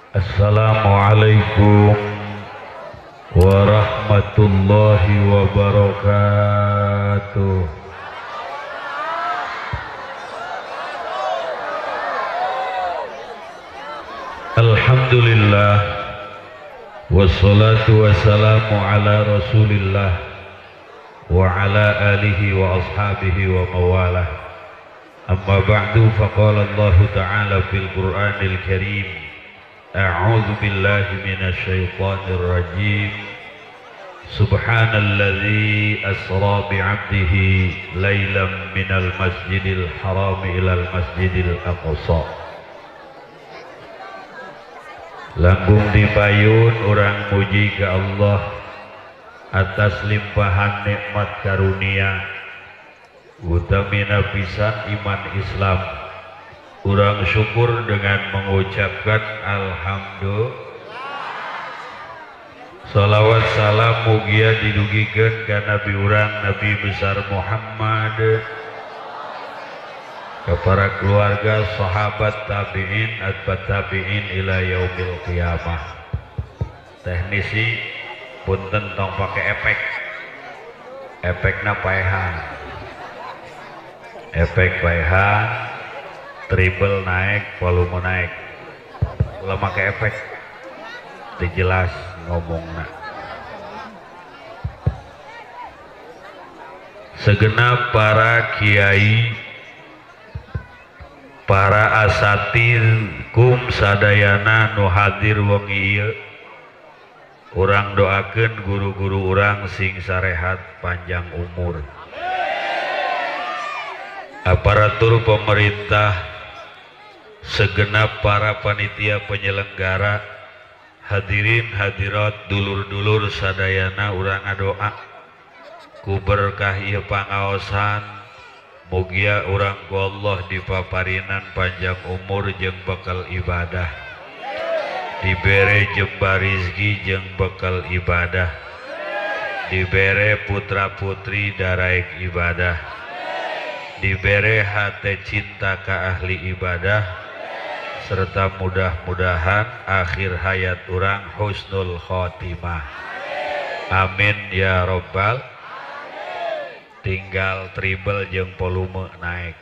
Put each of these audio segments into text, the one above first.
Assalamualaikum warahmatullahi wabarakatuh. Alhamdulillah, wassalatu wassalamu ala rasulillah wa ala alihi wa ashabihi wa mawalah. Amma ba'du, faqala Allah ta'ala fil Qur'anil Karim, a'udzu billahi minasyaitonir rajim. Subhanalladzi asra bi'abdihi lailan minal masjidil haram ilal masjidil aqsa. Langkung dipayun urang muji ke Allah atas limpahan nikmat karunia utamina pisan iman Islam. Urang syukur dengan mengucapkan alhamdulillah. Salawat salam mugia didugikeun ka Nabi urang Nabi besar Muhammad, ke para keluarga, sahabat, tabi'in, atba tabi'in ila yaumil qiyamah. Teknisi punten tong pake efek, efekna paehan, efek paehan, treble naik, volume naik, ulah make efek, dijelas ngomongna. Segenap para kiai, para asatid kum sadayana nu hadir wengi ieu, urang doakeun guru-guru urang sing sarehat panjang umur. Aparatur pemerintah, segenap para panitia penyelenggara, hadirin hadirat, dulur-dulur sadayana urang ngadoa ku berkah ieu pangaosan, mugia urang ku Allah dipaparinan panjang umur jeung bekal ibadah, dibere jembar rizki jeung bekal ibadah, dibere putra putri daraek ibadah, dibere hate cinta ka ahli ibadah, serta mudah-mudahan akhir hayat urang husnul khotimah. Amin ya robbal. Tinggal treble jeung volume naik.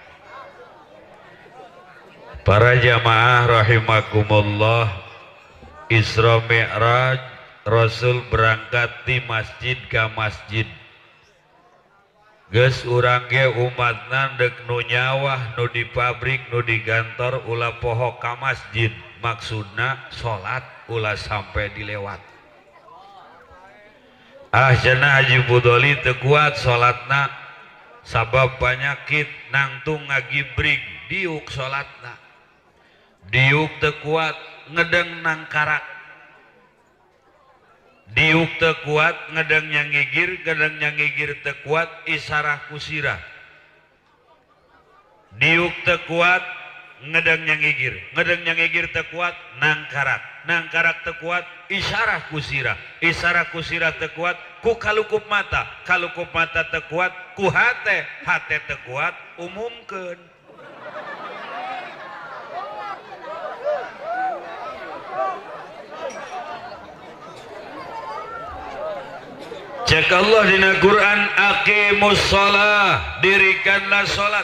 Para jamaah rahimakumullah, Isra Mi'raj Rasul berangkat di masjid ka masjid. Geus urang ge umatna deuk nu nyawah, nu di pabrik, nu di kantor, ulah poho ka masjid. Maksudna salat ulah sampai dilewat. Ah cenah Haji Fudholi teu kuat salatna sabab panyakit nangtung ngagibrig diuk salatna. Diuk teu kuat ngedeng nangkarak. Diuk teu kuat ngedeng nyangigir, ngedeng nyangigir teu kuat isarah ku sirah. Diuk teu kuat ngedeng nyangigir, ngedeng nyangigir teu kuat nangkarak, nangkarak teu kuat isarah ku sirah, isarah ku sirah teu kuat ku kalukup mata, kalukup mata teu kuat ku hate, hate teu kuat umumkeun. Cek Allah dina Quran, aqimus shalah, dirikanlah salat.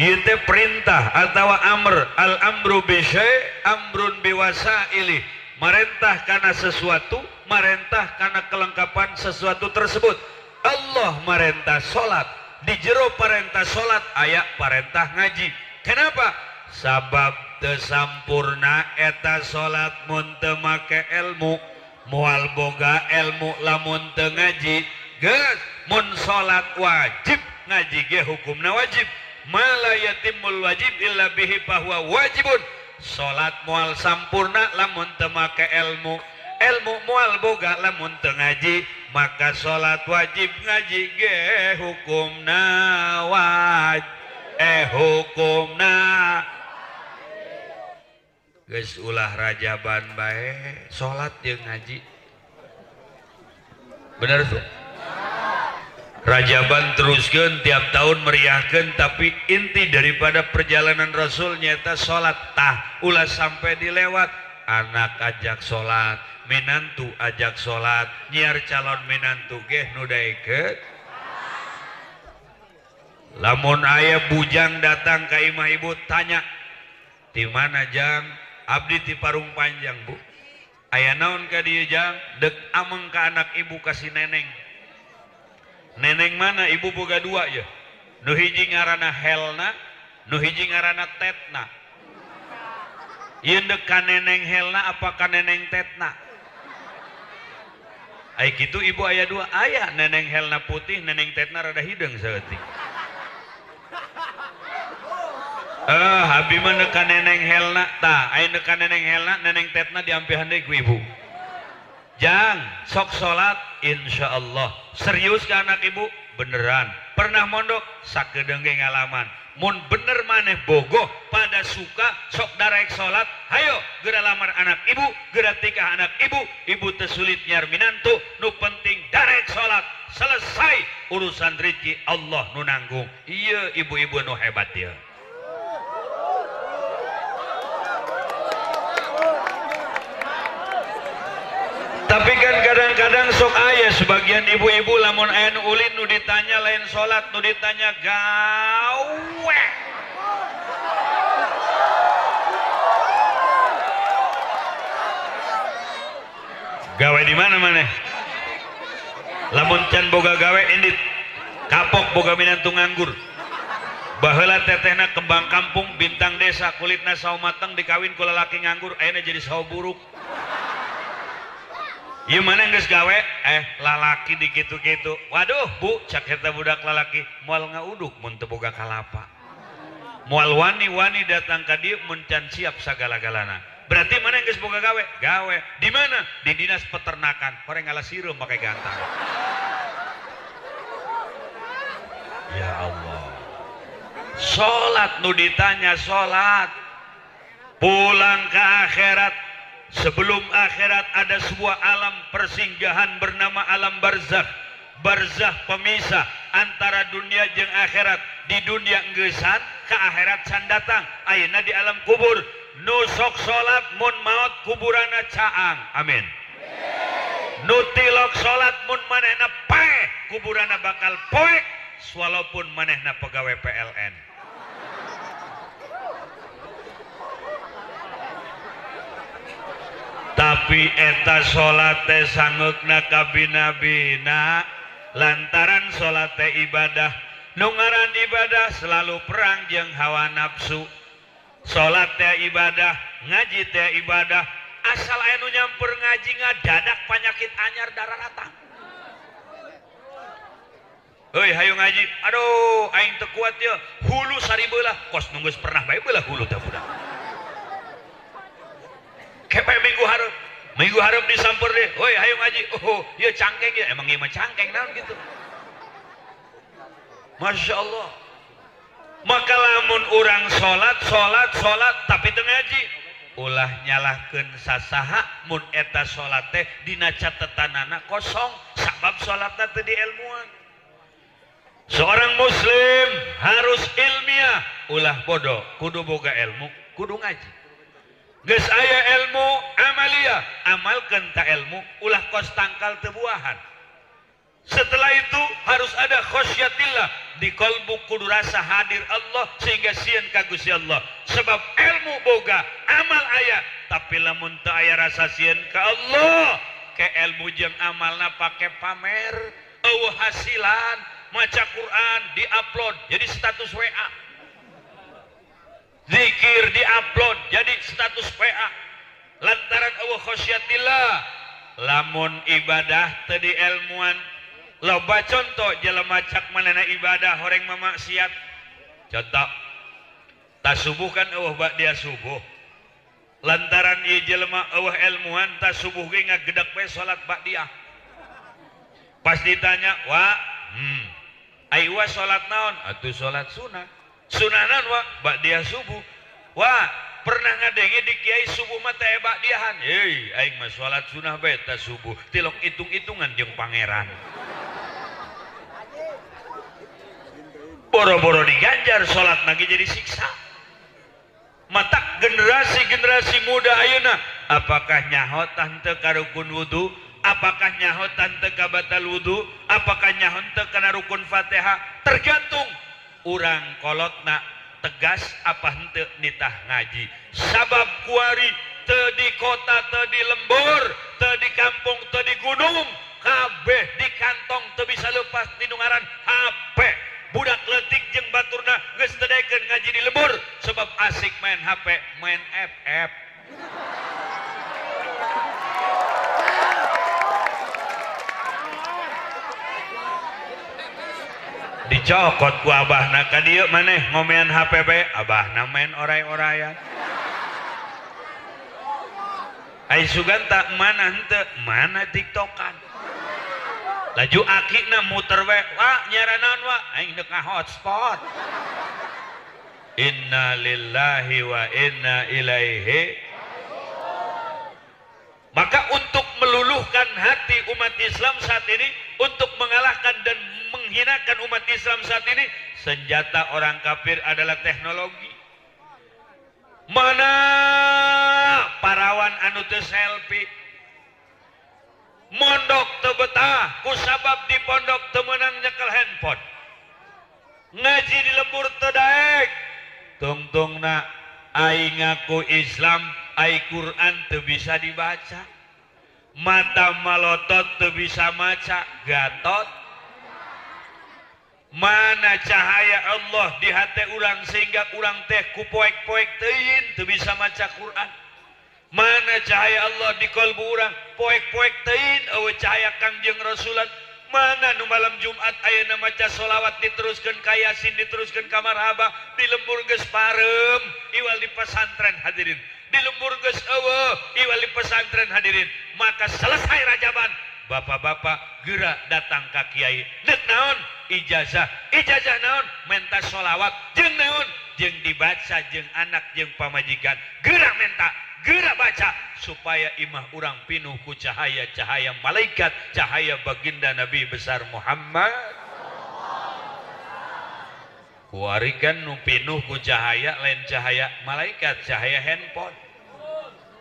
Ieu teh perintah atawa amr, al amru bi syai' amrun biwasaili, marentah kana sesuatu, marentah kana kelengkapan sesuatu tersebut. Allah marentah salat, di jero parentah salat aya parentah ngaji. Kenapa? Sabab teu sampurna eta salat mun teu make ilmu. Moal boga ilmu lamun teu ngaji. Geus mun salat wajib, ngaji ge hukumna wajib. Ma la yatimul wajib illa bihi fahuwa wajibun. Salat moal sampurna lamun teu make ilmu, ilmu moal boga lamun teu ngaji, maka salat wajib ngaji ge hukumna wajib. Hukumna geus ulah rajaban bae salat jeung ngaji. Bener tuh? Rajaban teruskeun tiap tahun meriahkeun, tapi inti daripada perjalanan Rasul nyata salat. Tah ulah sampai dilewat. Anak ajak salat, minantu ajak salat, nyiar calon minantu geh nu daekeun. Lamun aya bujang datang ka imah ibu tanya, "Ti mana jang?" "Abdi ti Parung Panjang, Bu." "Aya naon ka dieu jang?" "Dek ameng ka anak ibu ka si Neneng." Neneng mana? Ibu boga dua ya. Nu hiji ngaranna Helna, nu hiji ngaranna Tetna. Ieu dek ka Neneng Helna apa ka Neneng Tetna? Ai kitu ibu aya dua, aya Neneng Helna putih, Neneng Tetna rada hideung saeutik. Abi mah neuk ka Neneng Helna tah, aya neuk ka Neneng Helna, Neneng Tetna diampihan deui ku ibu. Jang, sok salat insyaallah. Serius ka anak ibu? Beneran. Pernah mondok? Sakedeung ge ngalaman. Mun bener maneh bogoh pada suka sok darek salat, hayo geura lamar anak ibu, geura tikah anak ibu, ibu teu sulit nyiar minantu, nu penting darek salat. Selesai urusan rezeki Allah nu nanggung. Ieu ibu-ibu nu hebat ieu. Tapi kan kadang-kadang sok aya sebagian ibu-ibu lamun aya nu ulin nu ditanya lain salat, nu ditanya gawe. Gawe di mana maneh? Lamun can boga gawe indit, kapok boga minantu nganggur. Baheula tetehna kembang kampung bintang desa, kulitna sawo mateng dikawin ku lalaki nganggur, ayeuna jadi sawo buruk. Ieu mana geus gawe? Lalaki di kitu-kitu. Waduh, Bu, cak eta budak lalaki moal ngauduk mun teu boga kalapa. Moal wani-wani datang ka dieu mun can siap sagala-galana. Berarti mana geus boga gawe? Gawe. Di mana? Di dinas peternakan. Horeng ngala sireum make gantang. Ya Allah. Salat nu ditanya salat. Pulang ke akhirat. Sebelum akhirat ada sebuah alam persinggahan bernama alam barzakh. Barzakh pemisah antara dunia jeung akhirat. Di dunia enggesan, ke akhirat can datang. Ayeuna di alam kubur. Nu sok salat mun maot kuburana caang. Amin. Nu tilok salat mun manehna paeh, kuburana bakal poek walaupun manehna pegawai PLN. Tapi eta salat teh sangeukna ka bina-bina lantaran salat teh ibadah. Nu ngaran ibadah selalu perang jeung hawa nafsu. Salat teh ibadah, ngaji teh ibadah. Asal aya nu nyamper ngaji ngadadak panyakit anyar dararatang. Heuy hayu ngaji, aduh aing teu kuat ye, hulu saribelah, kos nu geus pernah bae beulah hulu teh budak. Kepe minggu hareup disamper deh, woi hayu ngaji, oh ieu cangkeng ya, emang ieu mah cangkeng naon gitu. Masya Allah. Maka lamun urang salat, salat, salat tapi teu ngaji, ulah nyalahkeun sasaha mun eta salat teh dina catetanana kosong, sabab salatna teu dielmuan. Seorang muslim harus ilmiah, ulah bodoh, kudu boga ilmu, kudu ngaji. Geus aya ilmu amalia, amalkeun ta ilmu, ulah kos tangkal teu buahan. Setelah itu harus ada khosyatillah, di kalbu kudu rasa hadir Allah sehingga sieun ka Gusti Allah. Sebab ilmu boga, amal aya, tapi lamun teu aya rasa sieun ka Allah, ke ilmu jeung amalna pake pamer, eueuh hasilan, maca Quran diupload jadi status WA. Zikir diupload jadi status WA. Lantaran eueuh khosyatillah, lamun ibadah teu dielmuan. Loba contoh jelema cak manehna ibadah horeng mamaksiat. Contoh, tas subuh kan eueuh ba'dia subuh. Lantaran ieu jelema eueuh elmuan tas subuh ge ngagedak we salat ba'diah. Pas ditanya, "Wa, ai wa salat naon?" "Atuh salat sunah." "Sunah naon wa?" "Ba'diah subuh." "Wa, pernah ngadenge di kiai subuh mah teh ba'diahan?" "Hei, aing mah salat sunah bae tas subuh, tilok hitung-hitungan jeung pangeran." Boro-boro diganjar salat lagi jadi siksa. Mata generasi-generasi muda ayeuna apakah nyaho teu ka rukun wudu, apakah nyaho teu ka batal wudu, apakah nyaho teu kana rukun Fatihah, tergantung urang kolotna tegas apa henteu nitah ngaji. Sabab kuari teu di kota, teu di lembur, teu di kampung, teu di gunung, kabeh di kantong teu bisa lepas di ngaran HP. Budak leutik jeung baturna geus teu daekeun ngaji di lembur sebab asik main HP, main FF. Dicokot ku abahna ka dieu maneh ngomean HP bae, abahna main oray-orayan. Ai sugan tak mana henteu, mana tiktokan. Laju akina muter we, wah nyaran naon wa, aing deuk hotspot. Inna lillahi wa inna ilaihi. Maka untuk meluluhkan hati umat Islam saat ini, untuk mengalahkan dan menghinakan umat Islam saat ini, senjata orang kafir adalah teknologi. Mana parawan anu teu selfie, mondok teu betah kusabab di pondok teu meunang nyekel handphone, ngaji di lembur teu daek, tungtungna aing ngaku Islam, ai Quran teu bisa dibaca, mata malotot teu bisa maca, gatot. Mana cahaya Allah di hati urang sehingga urang teh ku poek-poek teuing teu bisa maca Quran. Mana cahaya Allah di kalbu urang poek-poek teuing eueuh cahaya Kangjeng Rasulan. Mana nu malam Jumat ayeuna maca sholawat diteruskeun ka Yasin, diteruskeun ka marhaba, di lembur geus pareum iwal di pesantren hadirin, di lembur geus eueuh iwal di pesantren hadirin. Maka selesai rajaban, bapak-bapak geura datang ka kiai, deuk naon? Ijazah. Ijazah naon? Menta sholawat jeung naon? Jeung dibaca jeung anak jeung pamajikan. Geura menta, geura baca supaya imah urang pinuh ku cahaya-cahaya malaikat, cahaya baginda Nabi besar Muhammad. Kuarikan nu pinuh ku cahaya lain cahaya malaikat, cahaya handphone.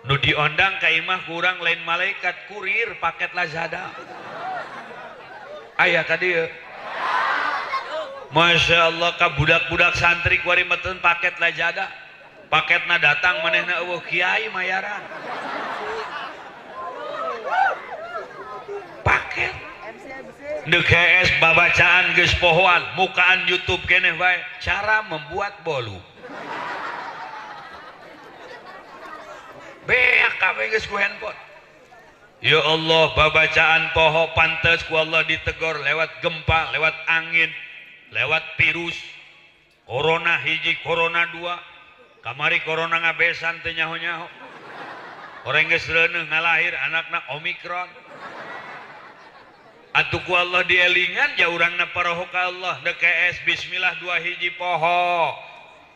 Nu diondang ka imah kurang lain malaikat, kurir paket Lazada. Aya ka dieu. Masya Allah ka budak-budak santri kuari meten paket Lazada. Paketna datang manehna eueuh kiai mayaran. Paket. Deuk hees babacaan geus pohoan, mukaan YouTube keneh bae cara membuat bolu. Beak kabeh geus ku handphone. Ya Allah, babacaan poho pantes ku Allah ditegor lewat gempa, lewat angin, lewat virus. Corona hiji, corona dua. Kamari corona ngabesan teu nyaho-nyaho. Orang geus reuneuh ngalahir anakna Omikron. Atuh ku Allah dielingan ja urangna paroho ka Allah. Deuk hees bismillah dua hiji poho.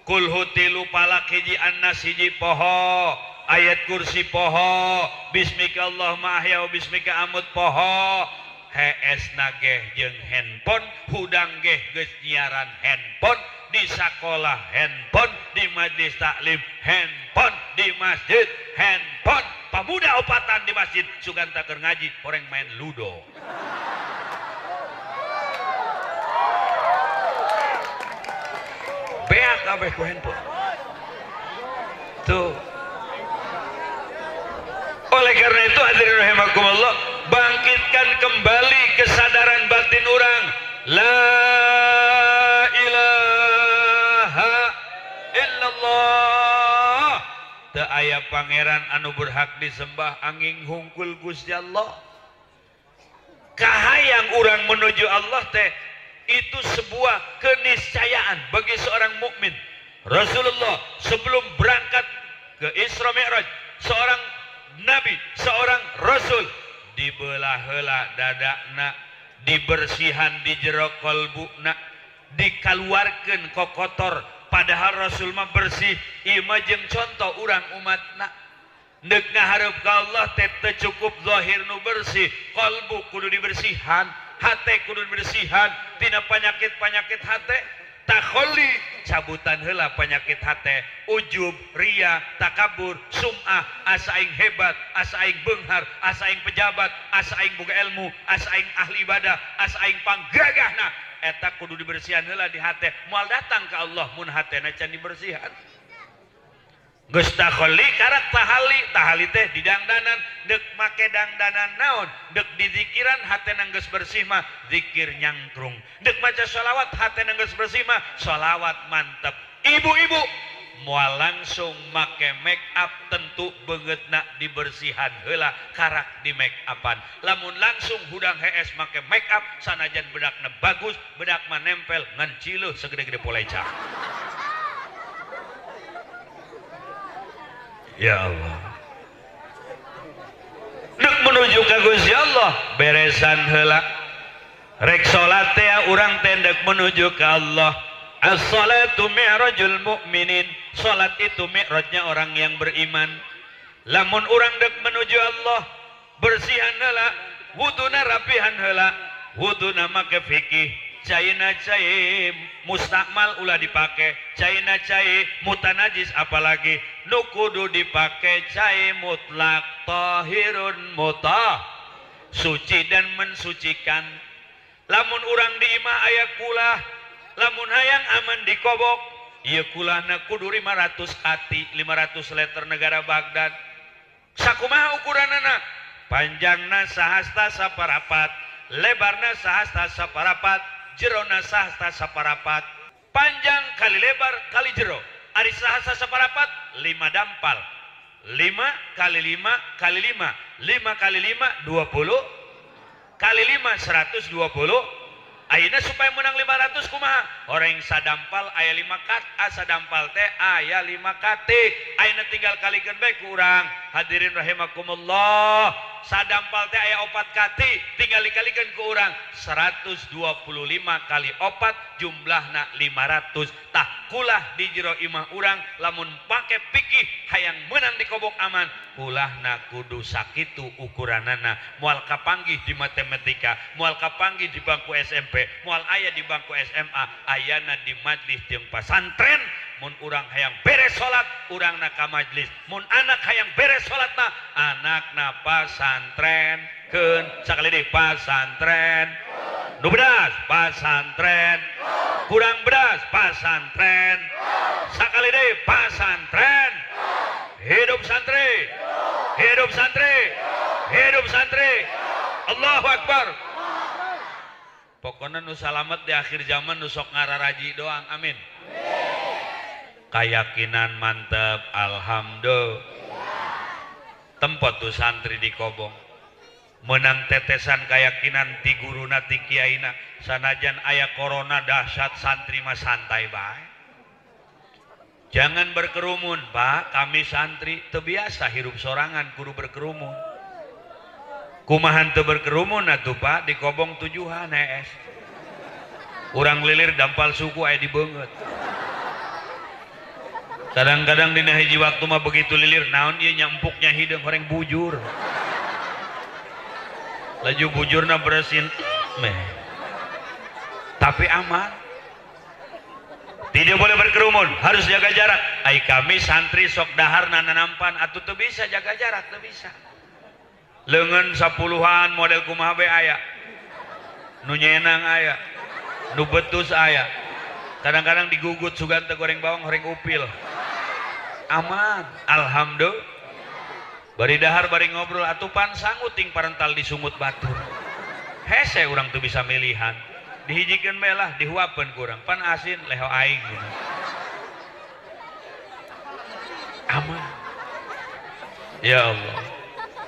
Kulhu tilu palak hiji annas hiji poho. Ayat kursi poho, bismika Allahumma ahya wa bismika amut poho. Hees nageh jeung handphone, hudang geh geus nyiaran handphone, di sakolah handphone, di majlis taklim handphone, di masjid handphone. Pamuda opatan di masjid sugan tak keur ngaji, orang main ludo. Beak kabeh ku handphone. Tuh. Oleh karena itu hadirin rahimakumullah, bangkitkan kembali kesadaran batin orang. La ilaha illallah. Teu aya pangeran anu berhak disembah angin hungkul Gusti Allah. Kahayang urang menuju Allah teh itu sebuah keniscayaan bagi seorang mukmin. Rasulullah sebelum berangkat ke Isra Mi'raj, seorang nabi, seorang rasul, dibelah heula dadakna, dibersihan di jero kalbuna, dikaluarkeun kokotor. Padahal rasul mah bersih. Ieu mah jeung contoh urang umatna. Neuk ngahareup ka Allah teh teu cukup zahir nu bersih, kalbu kudu dibersihan, hate kudu dibersihan tina penyakit-penyakit hate. Takhalli Cabutan heula penyakit hate, ujub, ria, takabur, sum'ah, asa aing hebat, asa aing beunghar, asa aing pejabat, asa aing boga ilmu, asa aing ahli ibadah, asa aing panggagahna. Eta kudu dibersihan heula di hate. Moal datang ka Allah mun hatena can dibersihan. Geus takholi karak tahali, tahali teh didangdanan, deuk make dangdanan naon, deuk dizikiran hatena geus bersih mah zikir nyangkrung, deuk maca sholawat hatena geus bersih mah sholawat mantep. Ibu-ibu moal langsung make make up tentu beungeutna dibersihan heula karak di make upan. Lamun langsung hudang hees make make up sanajan bedakna bagus, bedak mah nempel ngan cileuh segede-gede poleca. Ya Allah, dek menuju ka Gusti Allah beresan heula. Rek salat teh urang teh dek menuju ka Allah. As-salatu mi'rajul mu'minin. Salat itu mi'rajnya orang yang beriman. Lamun urang dek menuju Allah, bersihan heula, wuduna rapihan heula, wuduna make fikih. Caina cai mustakmal ulah dipake, caina cai mutanajis apalagi, nu kudu dipake cai mutlak tahirun mutah, suci dan mensucikan. Lamun urang di imah aya kulah, lamun hayang aman dikobok, ieu kulahna kudu 500 kati, 500 liter negara Baghdad. Sakumaha ukuranana? Panjangna sahasta saparapat, lebarna sahasta saparapat, jerona sahasta saparapat. Panjang kali lebar kali jero. Ari sahasta saparapat 5 dampal. 5 kali 5 kali 5. 5 kali 5 20 kali 5 120. Ayeuna supaya menang 500 kumaha? Orang sadampal aya 5 kat, sadampal teh aya 5 kati. Ayeuna tinggal kalikeun bae ku urang. Hadirin rahimakumullah. Sadampal teh aya 4 kati, tinggal dikalikeun ku urang 125 kali 4 jumlahna 500. Tah kulah di jero imah urang lamun pake pikih hayang meunang dikobok aman, kulahna kudu sakitu ukuranana. Moal kapanggih di matematika, moal kapanggih di bangku SMP, moal aya di bangku SMA, ayana di majlis jeung pasantren. Mun urang hayang beres salat, urangna ka majlis. Mun anak hayang beres salatna, anakna pasantrenkeun. Sakali deui pasantren. Nu bedas pasantren. Kurang bedas pasantren. Sakali deui pasantren. Hidup santri. Hidup santri. Hidup santri. Allahu Akbar. Pokoknya nu salamet di akhir zaman nu sok ngararaji doang. Amin. Kayakinan mantep, alhamdulillah. Tempat tuh santri di kobong menang tetesan keyakinan ti guruna ti kiaina. Sanajan aya corona dahsyat santri mah santai bae. Jangan berkerumun, Pak. Kami santri teu biasa hirup sorangan kudu berkerumun. Kumahan teu berkerumun atuh Pak, di kobong tujuhan hees. Urang lilir dampal suku aya di beungeut. Kadang-kadang dina hiji waktu mah begitu lilir naon ieu nyampuknya hideung horeng bujur. Laju bujurna bersin meh. Tapi aman. Tidak boleh berkerumun, harus jaga jarak. Ai kami santri sok dahar nanampan atuh teu bisa jaga jarak, teu bisa. Leungeun sapuluhan model kumaha bae aya. Nu nyenang aya, nu betus aya. Kadang-kadang digugut sugan teh goreng bawang horeng upil. Aman, alhamdulillah. Bari dahar bari ngobrol atuh pan sangut ting parental disungut batur. Hese urang teu bisa milihan. Dihijikeun bae lah, dihuapeun ku urang. Pan asin leho aing gitu. Aman. Ya Allah.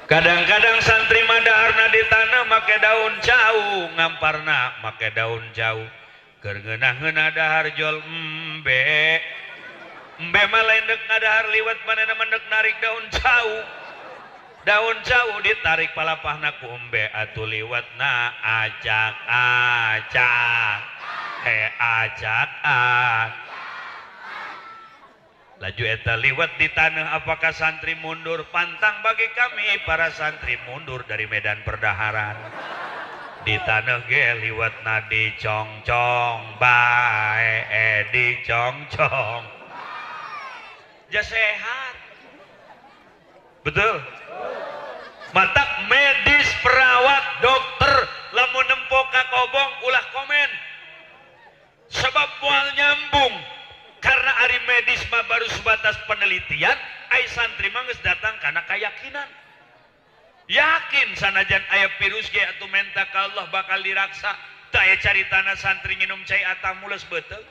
Kadang-kadang santri mah daharna di tanah make daun cau, ngamparna make daun cau. Keur ngeunah-ngeunah dahar jol embe. Embe mah lain deuk ngadahar liwet manehna mah deuk narik daun cau. Daun cau ditarik palapahna ku embe atuh liwetna acak-acak. He acak-acak. Laju eta liwet di tanah, apakah santri mundur? Pantang bagi kami para santri mundur dari medan perdaharan. Di taneuh ge liwetna dicongcong bae dicongcong. Ja sehat. Betul. Matak medis, perawat, dokter lamun nempo ka kobong ulah komen. Sebab moal nyambung. Karena ari medis mah baru sebatas penelitian, ai santri mah geus datang karena keyakinan. Yakin sanajan aya virus ge atuh menta ka Allah bakal diraksa. Teu aya caritana santri nginum cai atah mules beuteung.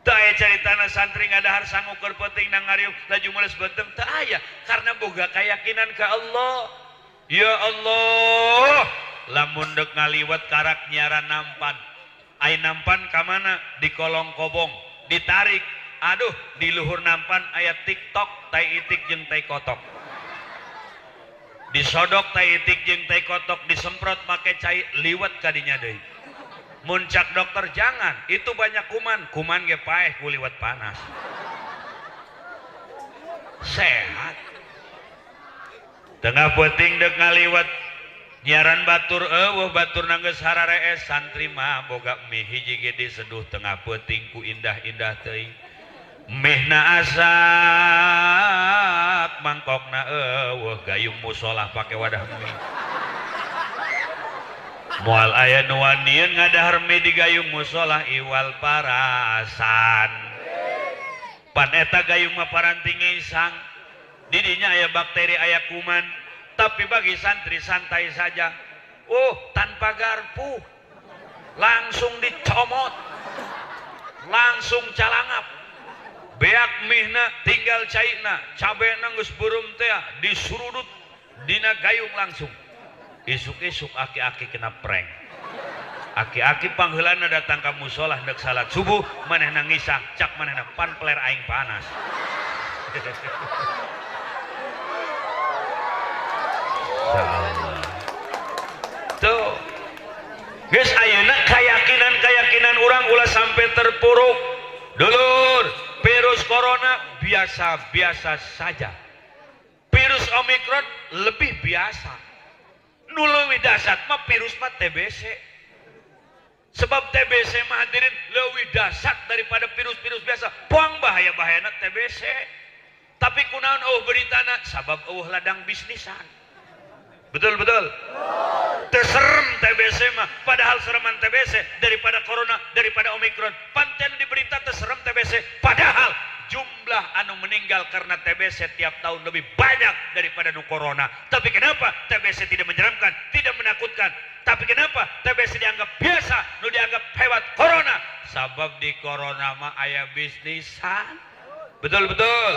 Teu aya caritana santri ngadahar sangu keur peuting nang ngariung laju mules beuteung. Teu aya karena boga keyakinan ka Allah. Ya Allah, lamun deuk ngaliwet karak nyiaran nampan. Ai nampan ka mana? Di kolong kobong, ditarik. Aduh, di luhur nampan aya TikTok, tai itik jeung tai kotok. Disodok tai itik jeung tai kotok, disemprot make cai, liwet kadinya deui. Muncak dokter jangan, itu banyak kuman, kuman ge paeh ku liwet panas. Sehat. Tengah peuting deuk ngaliwet nyiaran batur eueuh batur geus hararees santri mah boga mie hiji ge diseduh tengah peuting ku indah-indah teuing. Mihna asak mangkokna eueuh gayung musolah pake wadah mie. Moal aya nu wanieun ngadahar mie di gayung musolah iwal parasan. Pan eta gayung mah paranti ngisang. Didinya aya bakteri aya kuman, tapi bagi santri santai saja. Oh, tanpa garpu langsung dicomot, langsung calangap. Beak mihna tinggal caina, cabena geus beureum teh disurudut dina gayung langsung. Isuk-isuk aki-aki kena prank. Aki-aki pangheulana datang ka musolah neuk salat subuh, manehna ngisang, cak manehna pan peler aing panas. Tuh. Geus ayeuna keyakinan-keyakinan urang ulah sampai terpuruk. Dulur, virus corona biasa-biasa saja. Virus Omikron lebih biasa. Nu leuwih dahsyat mah virus mah TBC. Sebab TBC mah hadirin leuwih dahsyat daripada virus-virus biasa. Puang bahaya-bahayana TBC. Tapi kunaon eueuh beritana? Sabab eueuh ladang bisnisan. Betul betul. Teu serem TBC mah, padahal sereman TBC daripada corona, daripada Omikron. Panten di berita teu serem TBC, padahal jumlah anu meninggal karena TBC tiap tahun lebih banyak daripada nu corona. Tapi kenapa TBC tidak menyeramkan, tidak menakutkan? Tapi kenapa TBC dianggap biasa, nu dianggap hebat corona? Sabab di corona mah aya bisnisan. Betul betul.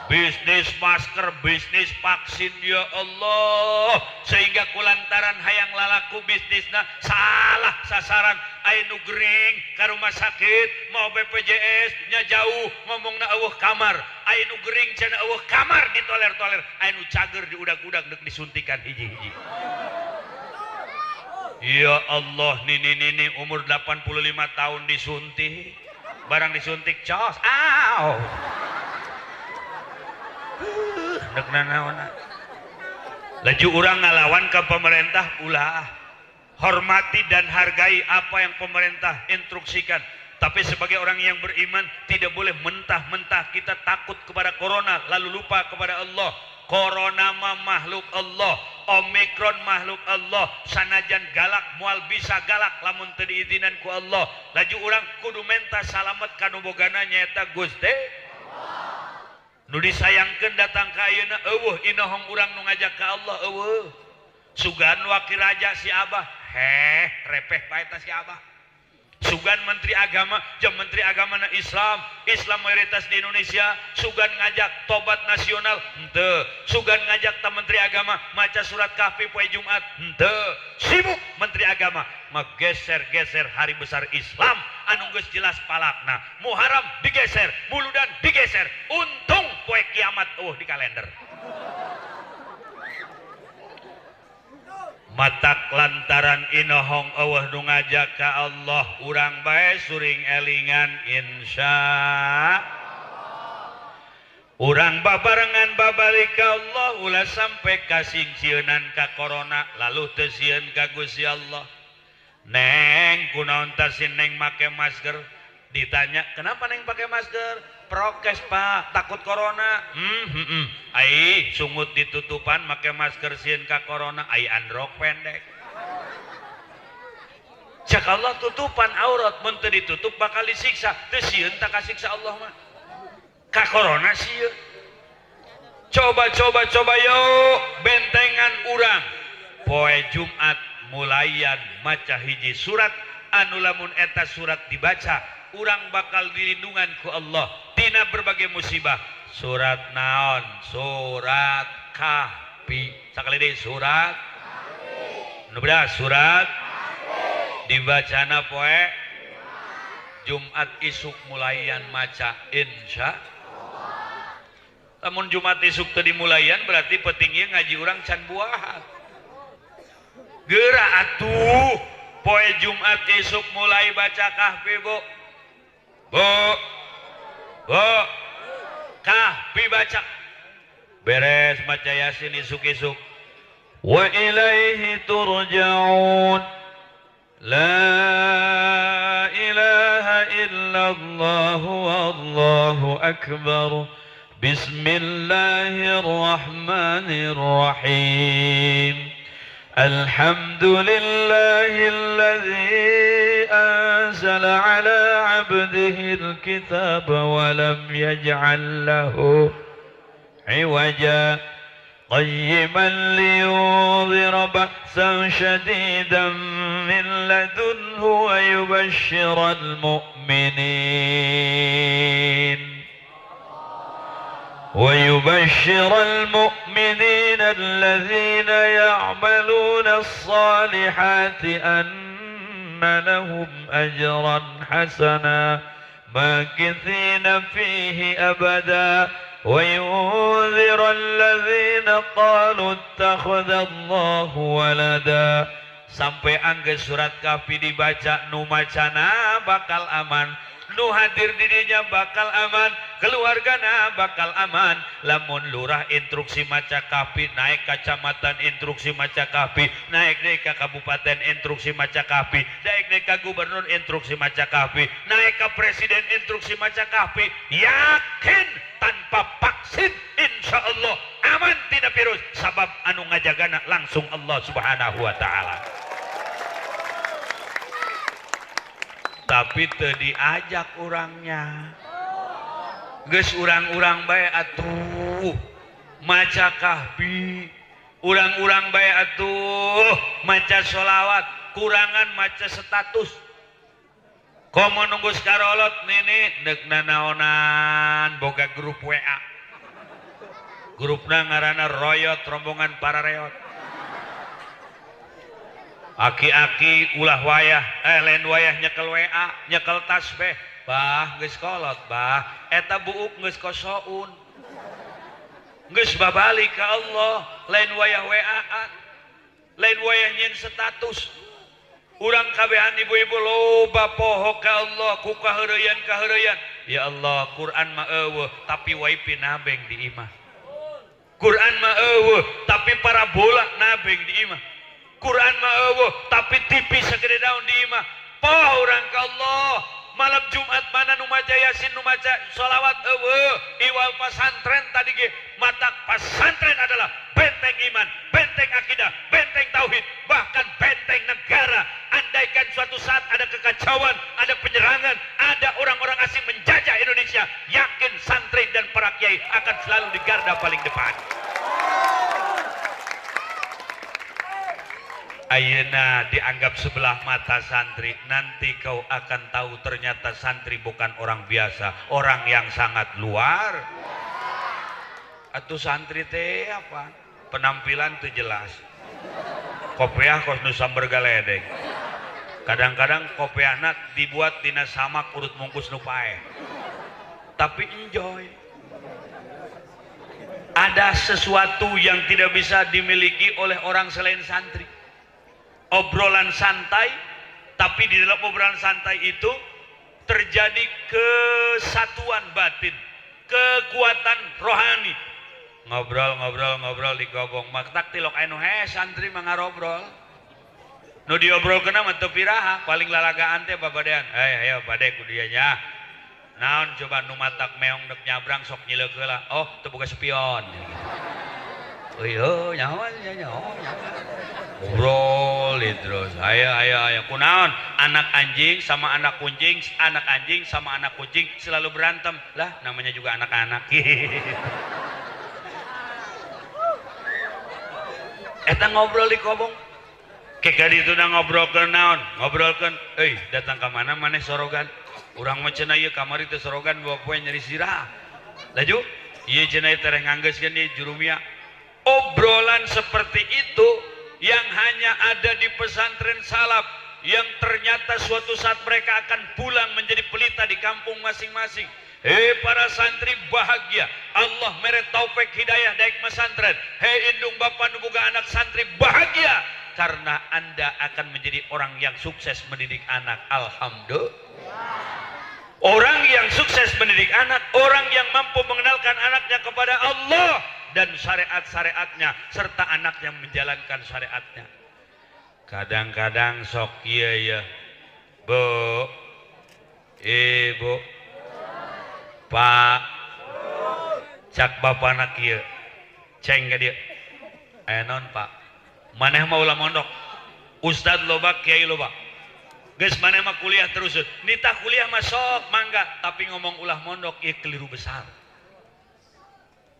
Bisnis masker, bisnis vaksin, ya Allah. Sehingga kulantaran hayang lalaku bisnisna salah sasaran. Aya nu gering ka rumah sakit, mau BPJS nya jauh ngomongna eueuh kamar. Aya nu gering cenah eueuh kamar ditoler-toler, aya nu cager diudag-udag deuk disuntikan hiji-hiji. Ya Allah, nini-nini umur 85 tahun disuntik. Barang disuntik cos, aw. Dek nanaona. Laju urang ngalawan ke pemerintah ulah. Hormati dan hargai apa yang pemerintah instruksikan. Tapi sebagai orang yang beriman tidak boleh mentah-mentah kita takut kepada corona lalu lupa kepada Allah. Corona mah makhluk Allah, Omikron makhluk Allah. Sanajan galak moal bisa galak lamun teu diizinan ku Allah. Laju urang kudu menta salamet ka nu bogana nyaeta Gusti. Nu disayangkeun datang ka ayeuna eueuh inohong urang nu ngajak ka Allah eueuh. Sugan wakil raja si Abah, heh repeh bae ta si Abah. Sugan menteri agama, jam menteri agama na Islam, Islam mayoritas di Indonesia, sugan ngajak tobat nasional, henteu. Sugan ngajak ta menteri agama maca surat Kahfi poe Jumat, henteu. Sibuk menteri agama menggeser-geser hari besar Islam anu geus jelas palakna. Muharram digeser, Muludan digeser, untung poe kiamat eueuh di kalender. Matak lantaran inohong eueuh nu ngajak ka Allah urang bae suring elingan insya Urang babarengan babalik ka Allah ulah sampai kasingsieunan ka corona lalu teu sieun ka Gusti Allah. Neng kunaon tah si neng make masker? Ditanya, "Kenapa neng pakai masker?" "Prokes, Pak, takut corona." Ai sungut ditutupan make masker sieun ka corona, ai androk pendek. Cek Allah tutupan aurat mun teu ditutup bakal disiksa. Teu sieun tah kasiksa Allah mah. Ka corona sieun. Coba coba coba yuk bentengan urang. Poe Jumat mulayan maca hiji surat anu lamun eta surat dibaca urang bakal dilindungan ku Allah tina berbagai musibah. Surat naon? Surat Kahfi. Sakali deui surat nu bedas surat dibacana poe Jumat isuk mulayan maca insya. Lamun Jumat isuk teu dimulayan berarti penting ieu ngaji urang can buahan. Geura atuh poe Jumat isuk mulai baca Kahfi, Bu. Bu. Bu. Kahfi baca. Beres maca Yasin isuk-isuk. Wa ilaihi turja'un. La ilaha illallah wallahu akbar. Bismillahirrahmanirrahim. Alhamdulillahilladzi anzala ala 'abdihi al-kitaba wa lam yaj'al lahu 'iwaja. قيما لينذر بأسا شديدا من لدنه ويبشر المؤمنين الذين يعملون الصالحات أن لهم أجرا حسنا ماكثين فيه أبدا وينذر الذين قالوا اتخذ الله ولدا. Sampai angge surat Kahfi dibaca nu macana bakal aman, nu hadir didinya bakal aman, keluargana bakal aman. Lamun lurah instruksi maca Kahfi, naik kecamatan instruksi maca Kahfi, naik deui ka kabupaten instruksi maca Kahfi, naik deui ka gubernur instruksi maca Kahfi, naik ka presiden instruksi maca Kahfi, yakin tanpa vaksin insya Allah aman tina virus, sabab anu ngajagana langsung Allah Subhanahu wa taala. Tapi teu diajak urangnya, geus urang-urang bae atuh maca Kahfi, urang-urang bae atuh maca sholawat, kurangan maca status. Komo nunggu sakarolot nini neuk nanaonan boga grup WA, grupna ngaranna royot rombongan para reot. Aki-aki ulah wayah, lain wayah nyekel WA, nyekel tasbih, bah geus kolot bah, eta buuk geus kosoun, geus babalik ka Allah, lain wayah WA-an, lain wayah nyin status. Urang kabehan ibu-ibu loba poho ka Allah ku kaheureuyan-kaheureuyan. Ya Allah, Quran mah eueuh tapi wifi nabeng di imah. Quran mah eueuh tapi parabola nabeng di imah. Quran mah eueuh tapi TV sagede daun di imah. Poho urang ka Allah. Malam Jumat mana nu maca Yasin, nu maca sholawat eueuh. Iwal pasantren tadi ge, matak pasantren adalah benteng iman, benteng akidah, benteng tauhid, bahkan benteng negara. Andaikan suatu saat ada kekacauan, ada penyerangan, ada orang-orang asing menjajah Indonesia, yakin santri dan para kiai akan selalu di garda paling depan. Ayeuna dianggap sebelah mata santri, nanti kau akan tahu ternyata santri bukan orang biasa, orang yang sangat luar. Atau santri teh apa? Penampilan tuh jelas. Kopiah kos nu samber galedeng. Kadang-kadang kopiahna dibuat dina samak urut mungkus nu paeh. Tapi enjoy. Ada sesuatu yang tidak bisa dimiliki oleh orang selain santri. Obrolan santai, tapi di dalam obrolan santai itu terjadi kesatuan batin. Kekuatan rohani. Ngobrol-ngobrol-ngobrol di kobong. Maktak tilok anu he santri mah ngarobrol. Nu diobrolkeun mah teu piraha, paling lalagaan teh babadean. Eh ayo bade ku dieu nya. Naon coba nu matak meong dek nyabrang sok nyileuk heula. Oh, teu boga spion. Oh iya, nyawa nyawa nyawa. Ngobrol terus. Ayo ayo ayo kunaon? Anak anjing sama anak kucing, anak anjing sama anak kucing selalu berantem. Lah, namanya juga anak-anak. Eta ngobrol di kobong. Keka dituna ngobrolkeun naon? Ngobrolkeun, euy, datang ka mana maneh sorogan? Urang mah cenah ieu kamari teh sorogan dua poe nyeri sirah. Laju, ieu cenah tereh nganggeuskeun ieu jurumia. Obrolan seperti itu yang hanya ada di pesantren salaf, yang ternyata suatu saat mereka akan pulang menjadi pelita di kampung masing-masing. Hei para santri bahagia, Allah mere taufik hidayah daek pesantren. Hei indung bapak nu boga anak santri bahagia, karena Anda akan menjadi orang yang sukses mendidik anak. Alhamdulillah. Orang yang sukses mendidik anak, orang yang mampu mengenalkan anaknya kepada Allah dan syariat-syariatnya, serta anak yang menjalankan syariatnya. Kadang-kadang sok iya ya, Bu, Ibu, Pak, cak bapak anak ieu, ceng ka dieu. Aya naon Pak? Maneh mah ulah mondok. Ustad loba, kiai loba. Geus maneh mah kuliah terus. Nitah kuliah mah sok mangga, tapi ngomong ulah mondok ieu keliru besar.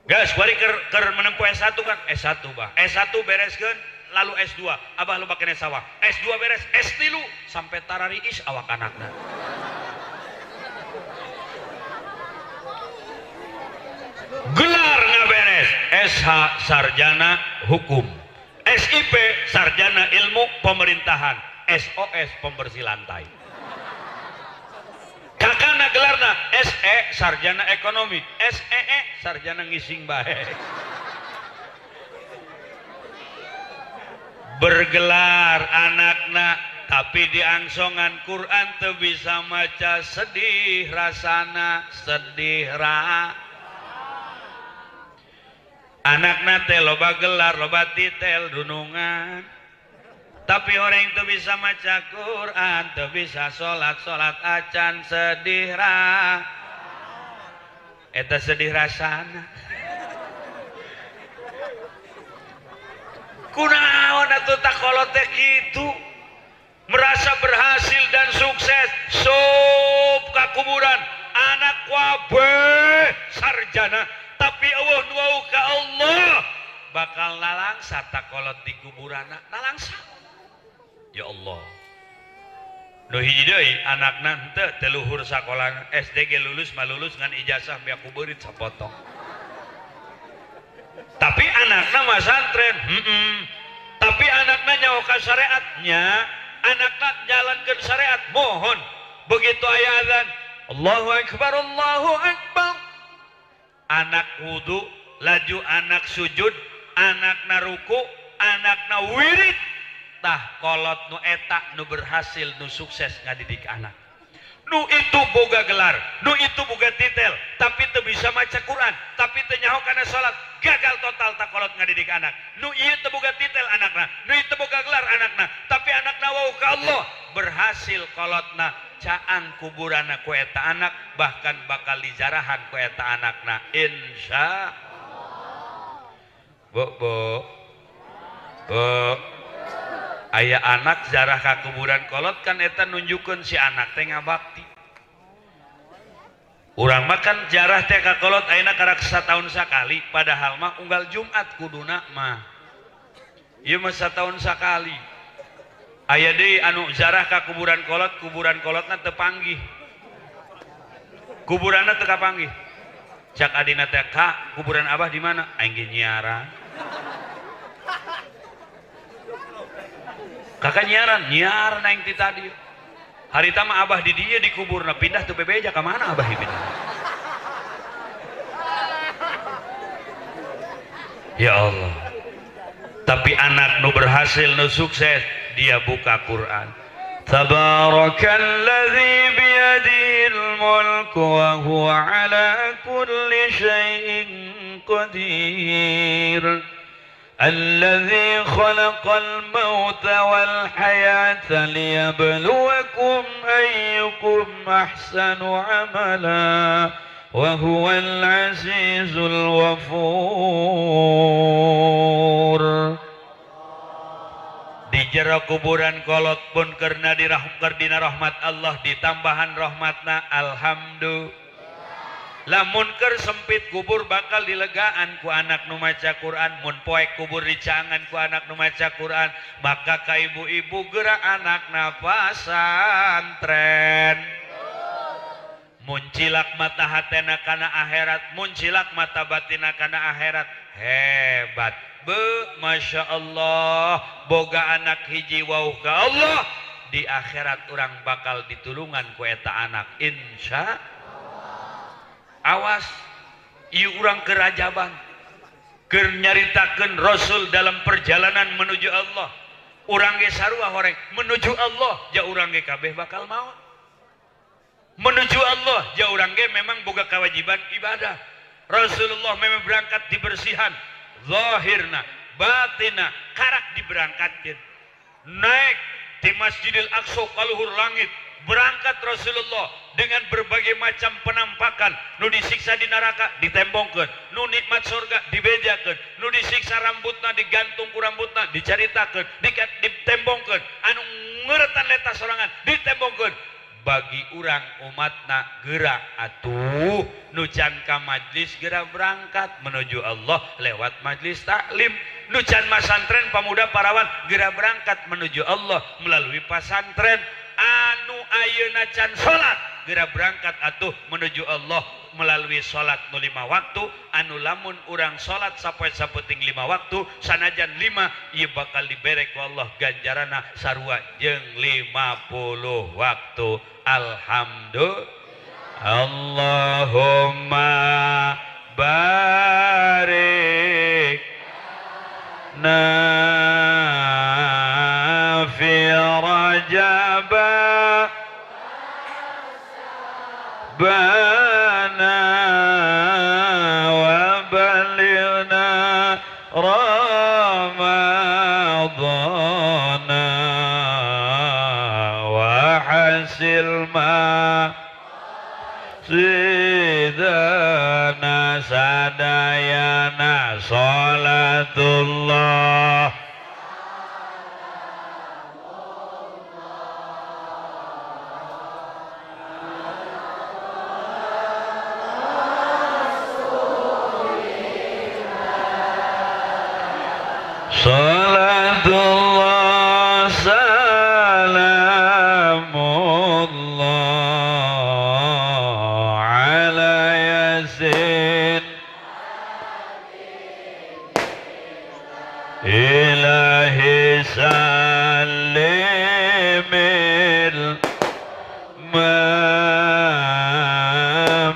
Geus bari keur menempuh S1 kan? S1 bah. S1 bereskeun lalu S2. Abah loba kene sawah. S2 beres, S3 sampai tarariis awak anakna. Gelar ngaberes, SH sarjana hukum, SIP sarjana ilmu pemerintahan, SOS pembersih lantai. Kakana gelarna SE sarjana ekonomi, SEE sarjana ngising bae. Bergelar anakna tapi diangsongan Quran teu bisa maca, sedih rasana, sedih ra. Anakna teh loba gelar, loba titel dunungan, tapi orang teu bisa maca Quran, teu bisa salat, salat acan, sedih ra. Eta sedih rasana. Kunaon atuh takolot teh kitu? Merasa berhasil dan sukses, sup ka kuburan, anak wabeh sarjana, tapi eueuh nu wau ka Allah bakal nalangsa takolot di kuburanna, nalangsa. Ya Allah. Nu hiji deui anakna henteu teu luhur sakolana, SD ge lulus mah lulus ngan ijazah beak ku beurit sapotong. Tapi anakna mah santren, Tapi anakna nyaho ka syariatnya, anakna jalankeun syariat, mohon begitu aya azan, Allahu akbar, Allahu akbar. Anak wudu, laju anak sujud, anakna ruku, anakna wirid. Tah kolot nu eta nu berhasil, nu sukses ngadidik anak. Nu itu boga gelar, nu itu boga titel, tapi teu bisa maca Quran, tapi teu nyaho kana salat, gagal total tak kolot ngadidik anak. Nu ieu teu boga titel anakna, nu ieu teu boga gelar anakna, tapi anakna wau ka Allah, berhasil kolotna caang kuburanna ku eta anak, bahkan bakal dijarahan ku eta anakna. Insya Bu, bu, bu, aya anak jarah ka kuburan kolot kan eta nunjukkeun si anak teh ngabakti. Urang mah kan jarah teh ka kolot ayeuna karak sataun sakali, padahal mah unggal Jumat kuduna mah. Ieu mah sataun sakali. Aya deui anu jarah ka kuburan kolot, kuburan kolotna teu panggih. Kuburanna teu kapanggih. Cak adina teh ka kuburan abah di mana? Aing ge nyiaran. Kakak nyiaran, nyiaran aing ti tadi. Harita mah abah di dieu dikuburna, pindah teu bebeja ka mana abah pindah. Ya Allah. Tapi anak nu berhasil, nu sukses, dia buka Quran. Tabarakalladzi biyadihil mulku wa huwa ala kulli syai'in qadir. Alladzi khalaqal mauta wal hayata liyabluwakum ayyukum ahsanu amala wa huwal azizul ghafur. Di jero kuburan kolot pun karena dina rahmat Allah ditambahan rahmatna alhamdulillah. Lamun keur sempit kubur bakal dilegaan ku anak nu maca Quran, mun poek kubur dicangan ku anak nu maca Quran, maka ka ibu-ibu geura anakna pasantren. Muncilak mata hatena kana akhirat, muncilak mata batina kana akhirat. Hebat. Be, Masya Allah, boga anak hiji wauh ka Allah, di akhirat urang bakal ditulungan ku eta anak insya. Awas, ieu urang kerajaban keur nyaritakeun Rasul dalam perjalanan menuju Allah. Urang ge sarua horeng menuju Allah, ja urang ge kabeh bakal maot. Menuju Allah, ja urang ge memang boga kewajiban ibadah. Rasulullah memang berangkat dibersihan zahirna, batina, karak diberangkatkeun. Naik di Masjidil Aqsa ka luhur langit. Berangkat Rasulullah dengan berbagai macam penampakan, nu disiksa di neraka ditembongkeun, nu nikmat surga dibejakeun, nu disiksa rambutna digantung ku rambutna dicaritakeun, ditembongkeun, anu ngeuretan leta sorangan ditembongkeun. Bagi urang umatna geura atuh nu can ka majlis geura berangkat menuju Allah lewat majlis taklim, nu can masantren pamuda parawan geura berangkat menuju Allah melalui pasantren, anu ayeuna can salat geura berangkat atuh menuju Allah melalui salat nu 5 waktu, anu lamun urang salat sapoe sapenting 5 waktu sanajan 5 ieu bakal dibere ku Allah ganjarana sarua jeung 50 waktu. Alhamdulillah. Allahumma barik na fi rajab bana wa balighna ramadhana wa hasil ma sidana sadayana salatullah. Salatullah salamullah ala yasin ilahi salimil ma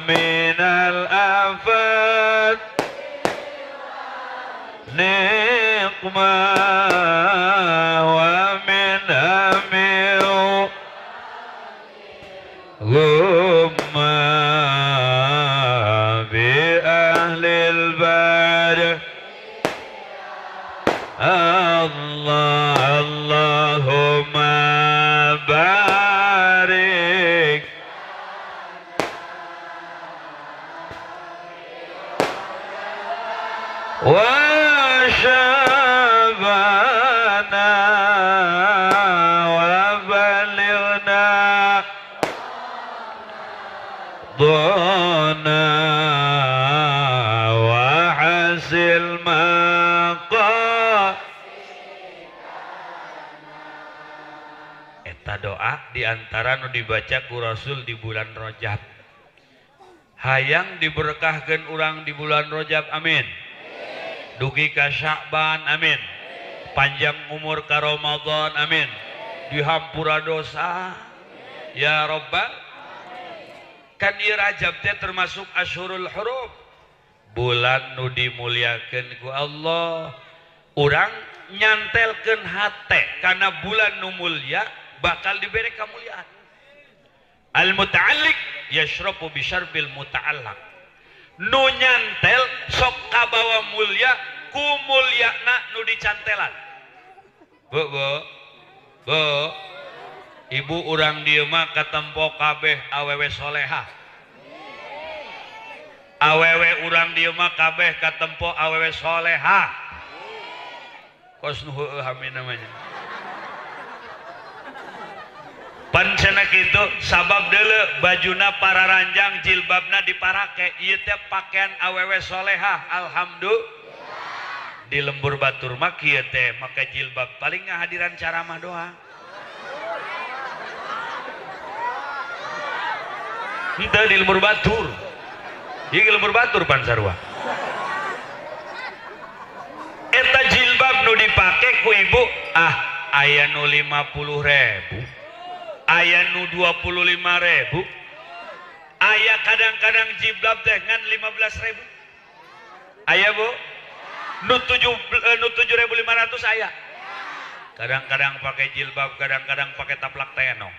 minal afat niqma wa min amil ghumma bi ahlil bar. Allah Allahumma barik wa syabana wa balighna dhana wa hasil maqa. Eta doa diantara nu dibaca ku Rasul di bulan Rajab. Hayang diberkahkeun urang di bulan Rajab, amin. Dugi ka Sya'ban, amin. Panjang umur ka Ramadan, amin. Dihampura dosa, ya Rabbal. Kan ieu Rajab teh termasuk Asyhurul Hurum, bulan nu dimuliakeun ku Allah. Urang nyantelkeun hate kana bulan nu mulia, bakal diberi kemuliaan. Al muta'alliq yashrabu bi syarbil muta'allaq. Nu nyantel sok kabawa mulia ku mulyana nu dicantelan. Bu bu bu, ibu urang dieu mah katempo kabeh awewe solehah. Awewe urang dieu mah kabeh katempo awewe solehah. Kos nu heueuh amin namanya. Pancena kitu sabab deuleu bajuna pararanjang jilbabna diparake ieu teh pakaian awewe solehah alhamdulillah. Di lembur batur mah kieu teh make jilbab paling ngahadiran caramah doang. Henteu di lembur batur. Ieu lembur batur pan sarua. Eta jilbab nu dipake ku ibu ah aya nu 50.000. Aya nu 25.000, aya kadang-kadang jilbab teh ngan 15.000. Aya bu? Nu 7.500 aya. Kadang-kadang pakai jilbab, kadang-kadang pakai taplak tenong.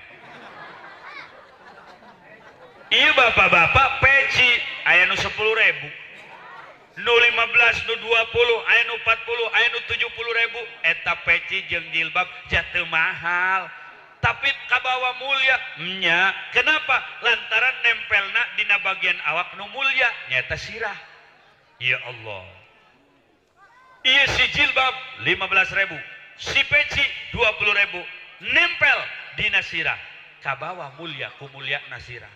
Iya bapak-bapak peci aya nu 10.000, nu 15, nu 20, aya nu 40, aya nu 70.000. Eta peci jeung jilbab jatuh mahal. Tapi kabawa mulia nya. Kenapa? Lantaran nempelna dina bagian awak nu mulia nyata sirah. Ya Allah, iya si jilbab 15.000, si peci 20.000, nempel dina sirah, kabawa mulia ku mulia nasirah.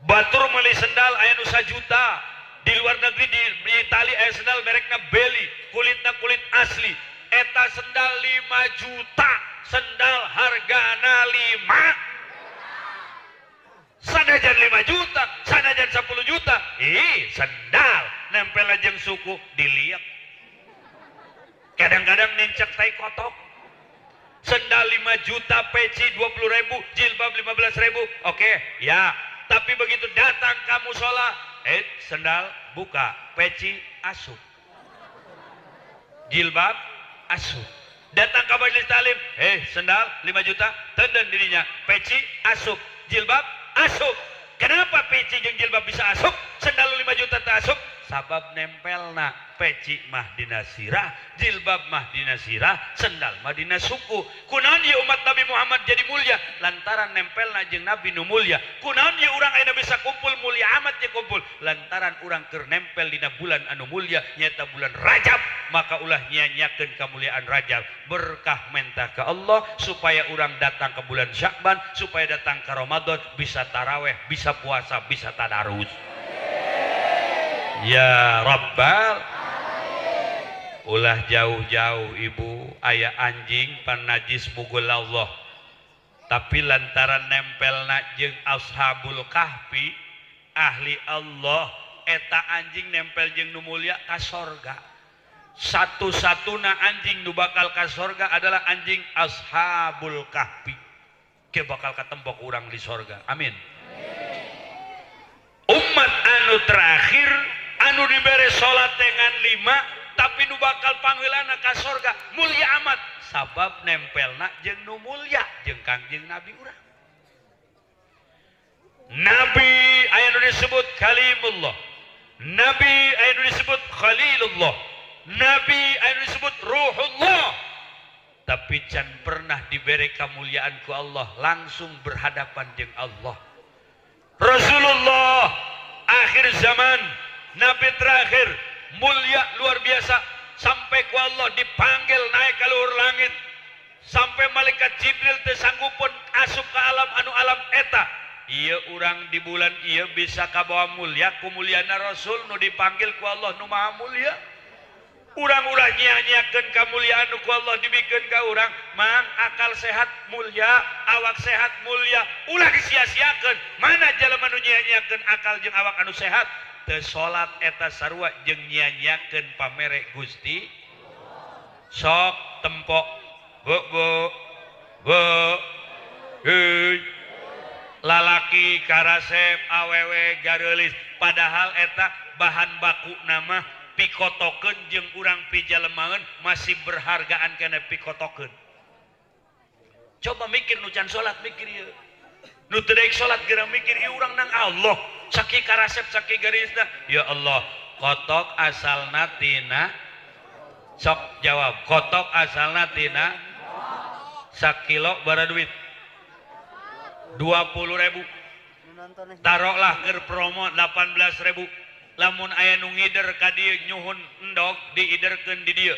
Batur meuli sendal aya nu 1 juta, di luar negeri di Itali aya sendal merekna Belli, kulitna kulit asli, eta sendal 5 juta. Sendal hargana 5, sanajan 5 juta, sanajan 10 juta, ih sendal nempel jeung suku diliak. Kadang-kadang nincak tai kotok. Sendal 5 juta, peci 20.000, jilbab 15.000, oke ya. Tapi begitu datang kamu sholat, sendal buka, peci asup, jilbab asup. Datang ke majelis taklim, sendal 5 juta, tenden dirinya, peci asup, jilbab asup. Kenapa peci jeung jilbab bisa asup, sendal 5 juta tak asup? Sabab nempelna peci mah dina sirah, jilbab mah dina sirah, sendal mah dina suku. Kunaon ieu umat Nabi Muhammad jadi mulia? Lantaran nempelna jeung Nabi nu mulia. Kunaon ieu urang ayeuna bisa kumpul mulia amat ye kumpul? Lantaran urang keur nempel dina bulan anu mulia nyaeta bulan Rajab. Maka ulah nyia-nyiakeun kamuliaan Rajab. Berkah menta ke Allah supaya urang datang ke bulan Sya'ban, supaya datang ke Ramadan bisa taraweh, bisa puasa, bisa tadarus. Ya Rabbal, ulah jauh-jauh ibu, aya anjing pan najis mugul Allah. Tapi lantaran nempelna jeung Ashabul Kahfi, ahli Allah, eta anjing nempel jeung nu mulia ka sorga. Satu-satuna anjing nu bakal ka sorga adalah anjing Ashabul Kahfi. Ke bakal katembok urang di sorga. Amin. Umat anu terakhir anu dibere salat dengan 5 tapi nu bakal pangheulana ka sorga mulia amat sabab nempelna jeung nu mulia jeung Kangjeng Nabi urang. Nabi aya nu disebut Kalimullah, Nabi aya nu disebut Khalilullah, Nabi aya nu disebut Ruhullah, tapi can pernah dibere kamuliaan ku Allah langsung berhadapan jeung Allah. Rasulullah akhir zaman, Nabi terakhir, mulia luar biasa, sampai ku Allah dipanggil naik ke luhur langit, sampai malaikat Jibril teu sanggupun asup ke alam anu alam eta. Ieu urang di bulan ieu bisa kabawa mulia ku muliana Rasul nu dipanggil ku Allah nu maha mulia. Urang ulah nyia-nyiakeun kamuliaan nu ku Allah dibikeun ka urang, mang akal sehat mulia, awak sehat mulia, ulah disia-siakeun. Mana jelema nu nyia-nyiakeun akal jeung awak anu sehat? Teu salat eta sarua jeung nyia-nyiakeun pamere Gusti. Sok tempok bu bu bu heuy lalaki karasep awewe gareulis, padahal eta bahan baku nama pikotokeun jeung urang pijalemaeun masih berhargaan kana pikotokeun. Coba mikir nu can salat mikir ieu. Nu teu daek salat geura mikir ieu urang nang Allah. Sakieu karasep sakieu garisna. Ya Allah, kotok asalna tina sok jawab, kotok asalna tina sakilo bara duit 20.000. Taruhlah keur promo 18.000. Lamun aya nu ngider ka dieu nyuhun endog diiderkeun di dieu.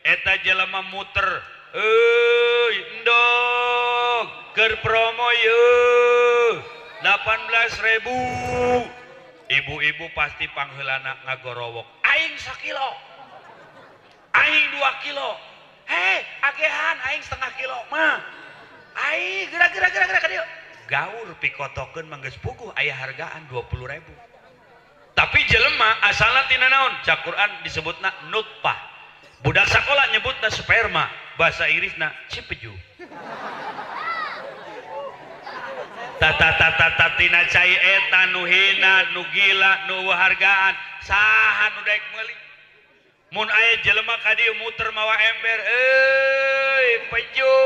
Eta jelema muter, euy endog keur promo yeuh 18.000. Ibu-ibu pasti pangheulana ngagorowok. Aing sakilo. Aing 2 kilo. Heh, agehan aing setengah kilo mah. Aing geura-geura ka dieu. Gaur pikotokeun mah geus puguh aya hargaan 20.000. Tapi jelema asalna tina naon? Cak Quran disebutna nutfah. Budak sakola nyebutna sperma, bahasa Inggrisna cipeju. Tata tata tina cai eta nu hina, nu gila, nu hargaan, saha nu daek meuli? Mun aya jelema ka dieu muter mawa ember, euy peju.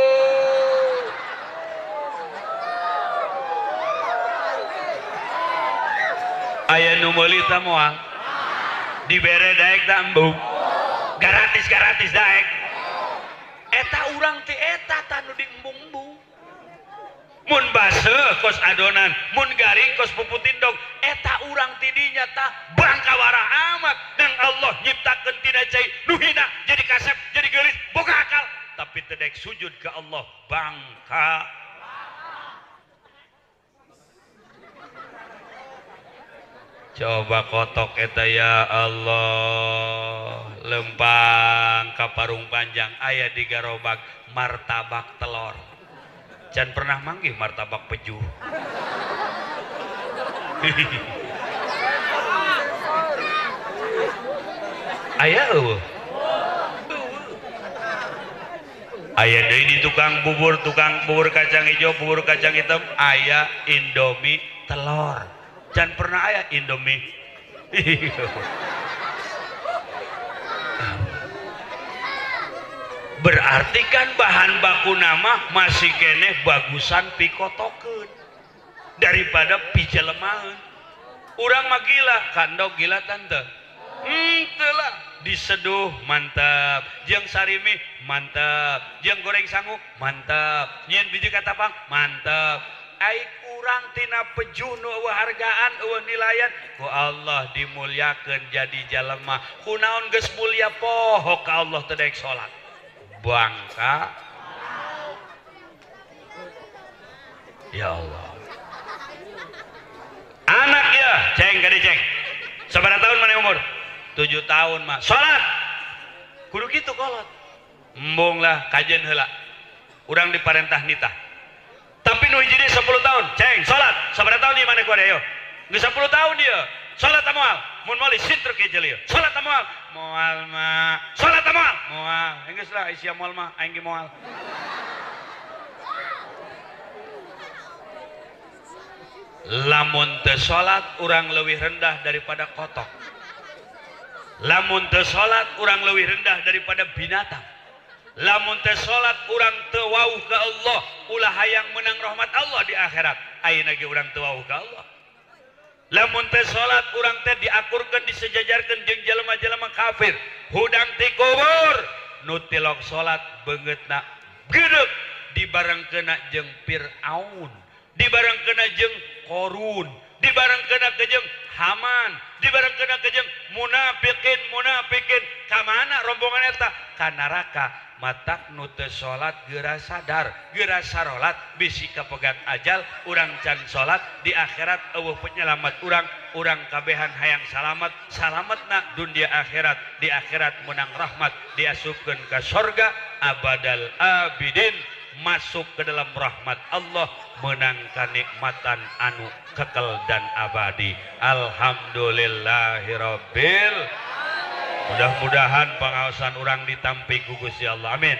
Aya nu meuli tah moal? Dibere daek tah embung. Gratis-gratis daek. Eta urang ti eta tah nu diembung-embung. Mun baseuh kos adonan, mun garing kos puputindog, eta urang ti dinya tah bangkawara amat. Nang Allah nyiptakeun tina cai nu hina jadi kasep, jadi geulis, boga akal, tapi teu daek sujud ka Allah bangka. Coba kotok eta ya Allah, lempang ka Parung Panjang aya di garobak martabak telor. Can pernah manggih martabak pejuh. Aya eueuh. Aya deui di tukang bubur kacang hijau, bubur kacang hitam, aya Indomie telor. Can pernah aya Indomie. Berarti kan bahan baku nama masih keneh bagusan pikotokeun daripada pijelemaeun. Urang mah gila, kandok gila tante. Henteu lah, diseduh mantap, jeung sarimi mantap, jeung goreng sangu mantap, nyieun biji katapang mantap. Ai kurang tina pejuh nu eueuh hargaan, eueuh nilaian, ku Allah dimuliakeun jadi jalema. Kunaon geus mulia poho ka Allah teu daek salat. Bangka. Ya Allah. Anak ya, ceng gede ceng. Sabaraha tahun mana umur? 7 tahun mah. Salat. Kudu kitu kolot. Embung lah kajian heula. Urang diparentah nitah. Tapi nu hiji deui 10 tahun, ceng salat. Sabaraha tahun ieu maneh ku ayo? Geus 10 tahun ieu. Salat moal. Mun moal sintruk ieu ieu. Salat moal. Moal mah. Salat moal. Moal. Geus lah sia moal mah aing ge moal. Lamun teu salat urang leuwih rendah daripada kotok. Lamun teu salat urang leuwih rendah daripada binatang. Lamun teu salat urang teu wauh ka Allah, ulah hayang menang rahmat Allah di akhirat. Ayeuna ge urang teu wauh ka Allah. Lamun teu salat urang teh diakurkeun disejajarkeun jeung jelema-jelema kafir. Hudang ti kubur nu tilok salat beungeutna geudeg dibarengkeuna jeung Firaun, dibarengkeuna jeung Korun, dibarengkeuna jeung Haman, dibarengkeuna jeung munafikin. Ka mana rombongan eta? Ka neraka. Matak nu teu salat geura sadar, geura sarolat bisi kapegat ajal, urang can salat di akhirat eueuh penyelamat urang, urang kabehan hayang salamat, salametna dunia akhirat, di akhirat menang rahmat, diasupkeun ka sorga abadal abidin, masuk ke dalam rahmat Allah, menang kenikmatan anu kekel dan abadi. Alhamdulillahirabbil. Mudah-mudahan pengaosan urang ditampi ku Gusti Allah, amin.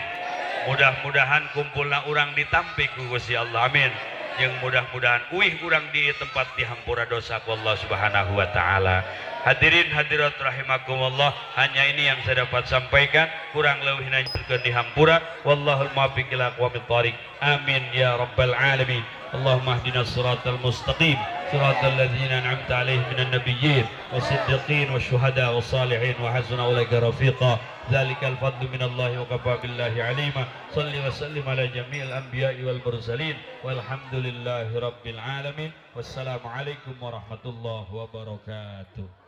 Mudah-mudahan kumpulna urang ditampi ku Gusti Allah, amin. Yang mudah-mudahan uih urang di tempat dihampura dosa ku Allah Subhanahu wa taala. Hadirin hadirat rahimakumullah, hanya ini yang saya dapat sampaikan, kurang leuwihna nyuhunkeun dihampura. Wallahul muwaffiq ila aqwamit thariq. Amin ya rabbal alamin. Allahumma ihdinas siratal mustaqim, siratal ladzina an'amta alaihim minan nabiyyin wasiddiqin wasyuhada wassalihin wa hasuna ulaika rafiqa. Dzalikal fadlu minallahi wa kafa billahi alima. Salli wa sallim ala jami'il anbiya'i wal mursalin, walhamdulillahi rabbil alamin. Wassalamualaikum warahmatullahi wabarakatuh.